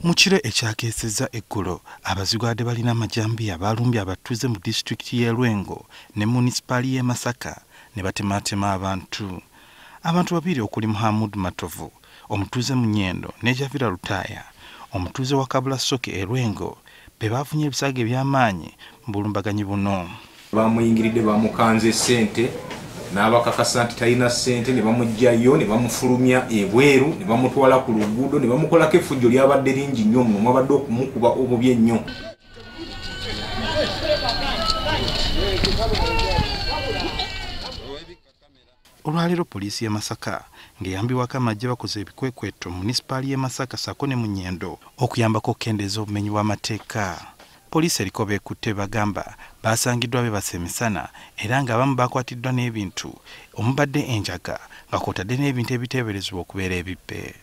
Mu kiro ekyakeesezza eggulo, abazigu abadde balina amajambiya baalumbye abatuuze mu disitulikiti y'e Lwengo ne munisipaali y'e Masaka ne batemaatema abantu. Abantu babiri okuli Muhammad Matovu, omutuuze mu Nyendo, ne Javira Lutaaya, omutuuze wa Kabula Soke e Lwengo, be baafunye ebisago eby'amaanyi mu bulumbaganyi buno. Bamuyingiridde bamukanze ssente n'abakakasa nti talina ssente, ne bamuggyayo ne bamufulumya ebweru ne bamutwala ku luguudo ne bamukolako effujjo lyabadde lingi nnyo muno, mwabadde okumukuba obubi ennyo. Olwaleero poliisi y'e Masaka ng'eyambibwako amagye bakoze ebikwekweto mu munisipaali y'e Masaka ssaako ne mu Nyendo okuyambako okukendeeza obumenyi bw'amateeka. Poliisi eriko beekutte bagamba basangiddwa beebase emisana era ng'abamu bakwatiddwa n'ebintu omubadde enjaga nga kw'otadde n'ebintu ebiteeberezebwa okubeera ebibbe.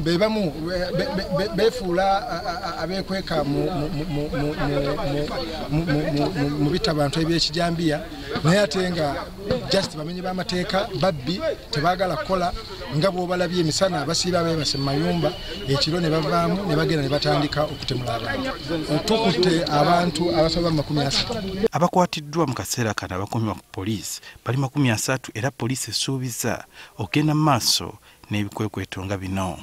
Bebamu befuula abeekweka mu bitabantu ebyekijambiya, naye ate nga just bamenyi b'amateeka, babbi, tebaagala kukola. Nga bw'obalabye emisana basiiba beebase mu mayumba, ekiro ne bavaamu ne bagenda ne batandika okutemula abantu. Tukutte abantu abasoba mu 30. Abakwatiddwa mu kaseera kano abakuumibwa ku poliisi bali 30 era poliisi esuubiza okugenda mu maaso n'ebikwekweto nga bino.